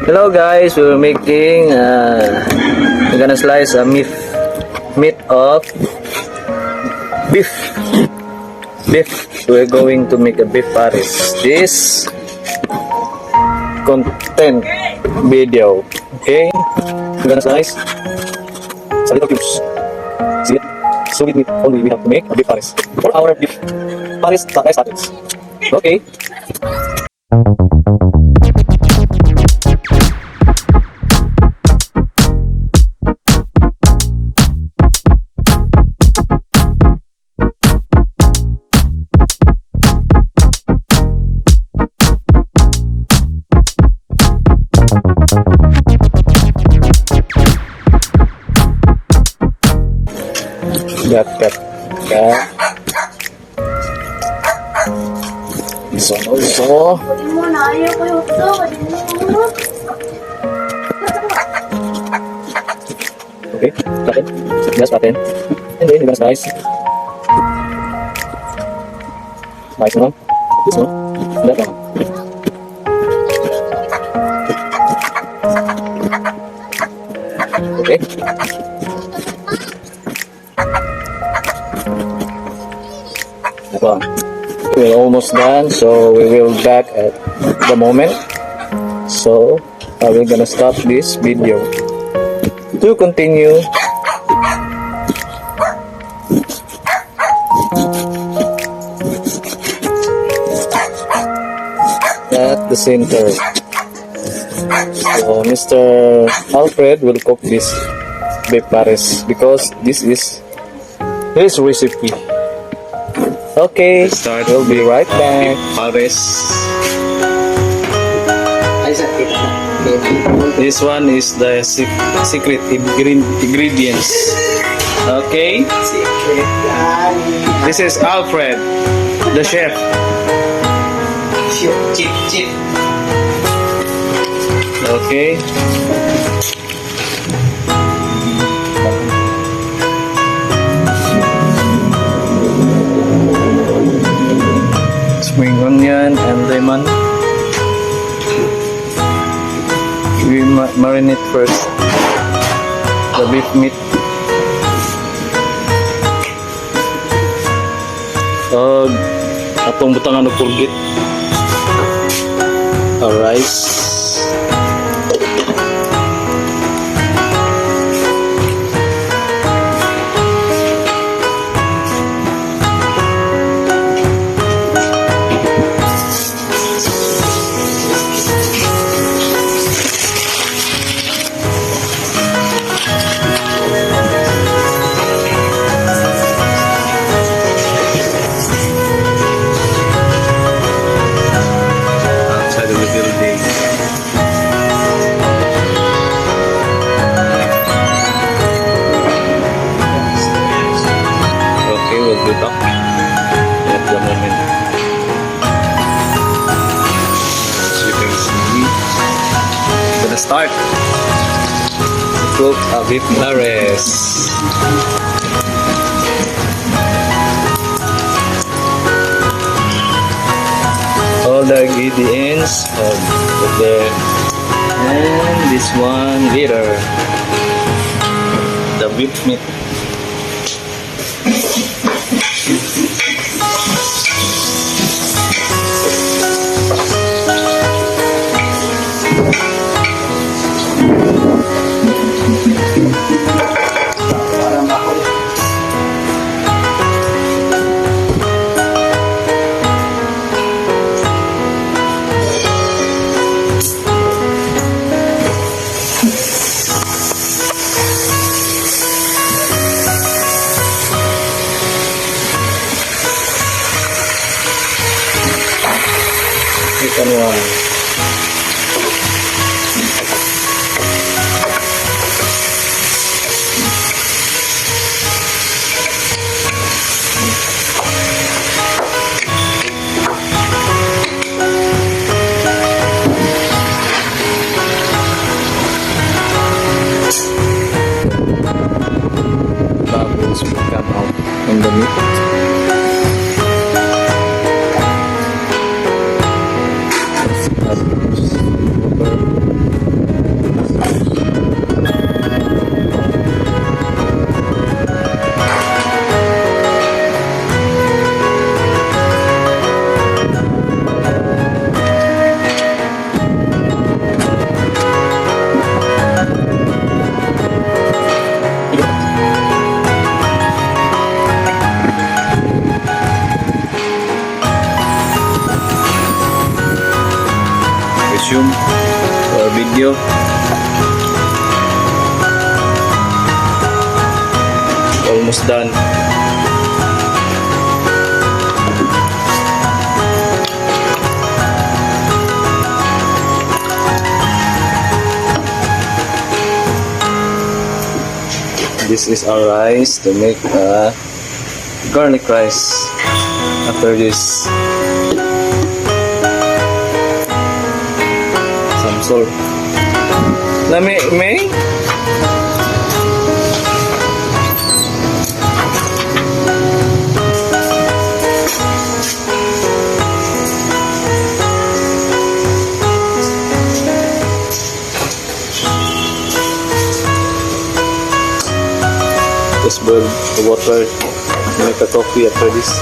Hello guys, we're gonna slice a meat of beef. Beef. We're going to make a beef pares. This content video. Okay? We're gonna slice a little cubes. See it? So with meat only we have to make a beef pares. For our beef pares rice packets. Okay. Cut, cut, cut. This one also. Pwede mo na, ayaw ko yung ito. Pwede mo. Okay, flatten. Just flatten. And then you're gonna slice. Slice one. This one. And that one. Okay. That one. We're almost done, so we will back at the moment. So, we're gonna stop this video to continue. At the center. So Mr. Alfred will cook this beef pares because this is his recipe. Okay, Start we'll be right back. Pares. Ay, sir, kita na. This one is the secret ingredients. Okay? Secret. Ay, This is Alfred, the chef. Chip, chip, chip. Okay? Spring onion and lemon. We marinate first the beef meat. Og atong butangan og pulgit. A rice. Outside of the building. Okay, we'll be back at the moment. As you can see, gonna start to cook a beef pares. All the ingredients are put there, and this one later, the beef meat. Parang ako. Second one. Bubbles will come out on the meat. resume our video. Almost done. This is our rice to make garlic rice after this. Some salt. Lami, may? Just boil the water, make a coffee after this.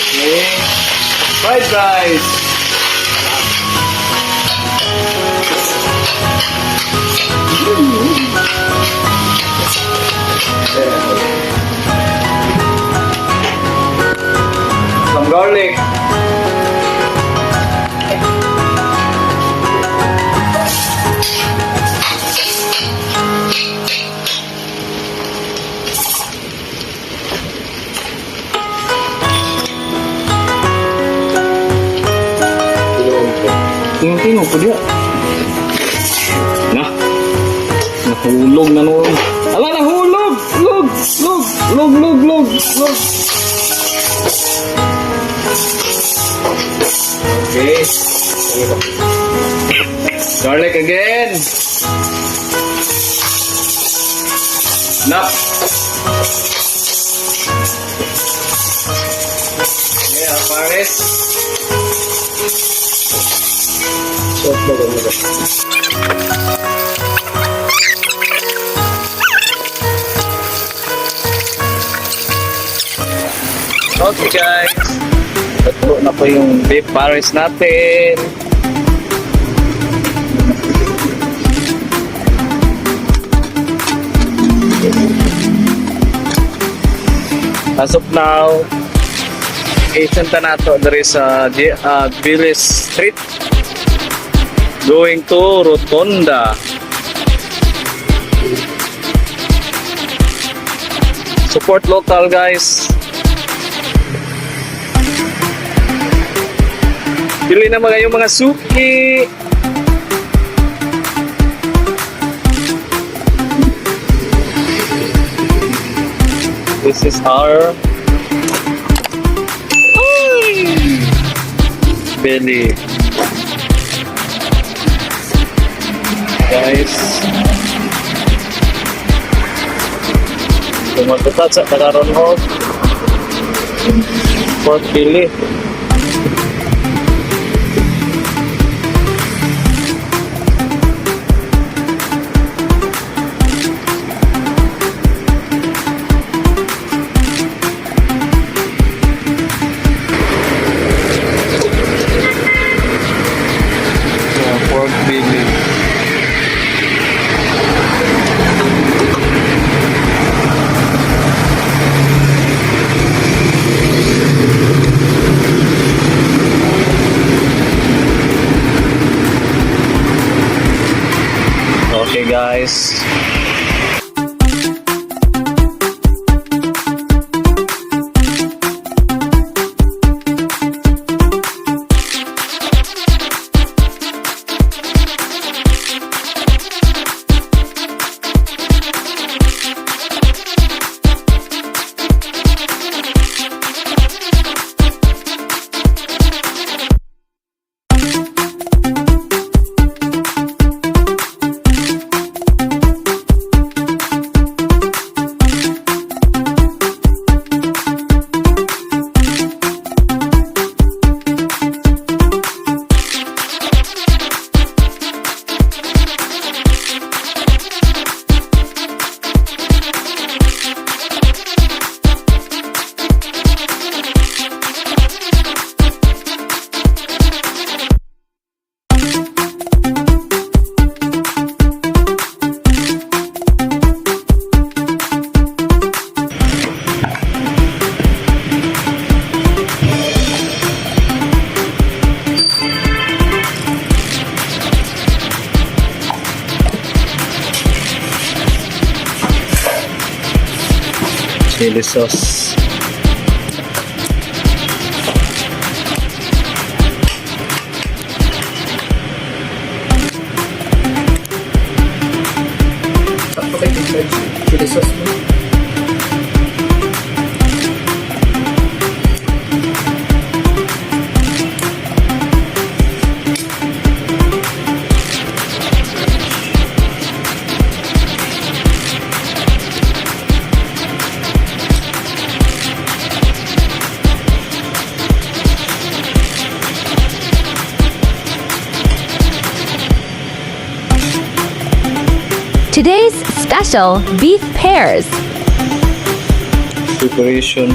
Okay. Fried rice. Some garlic. Tingin ko diya. Na. Nahulog na noon. Ala, nahulog! Log! Log! Log, log, log, log. Okay. Garlic again. Nap. Yeah, Paris. Salt ba ganun? Okay guys, luto na po yung beef Paris natin. As of now, agent na nato diri sa Village Street going to Rotonda. Support local, guys. Pili na mga yung mga suki. This is our Ay! Belly. Guys. Tumatutat sa kakaroon mo. Pork belly. Yeah, pork belly. Okay guys. Chili sauce. Sakto kay timpla chili sauce mo. Today's special, beef pears. Preparation.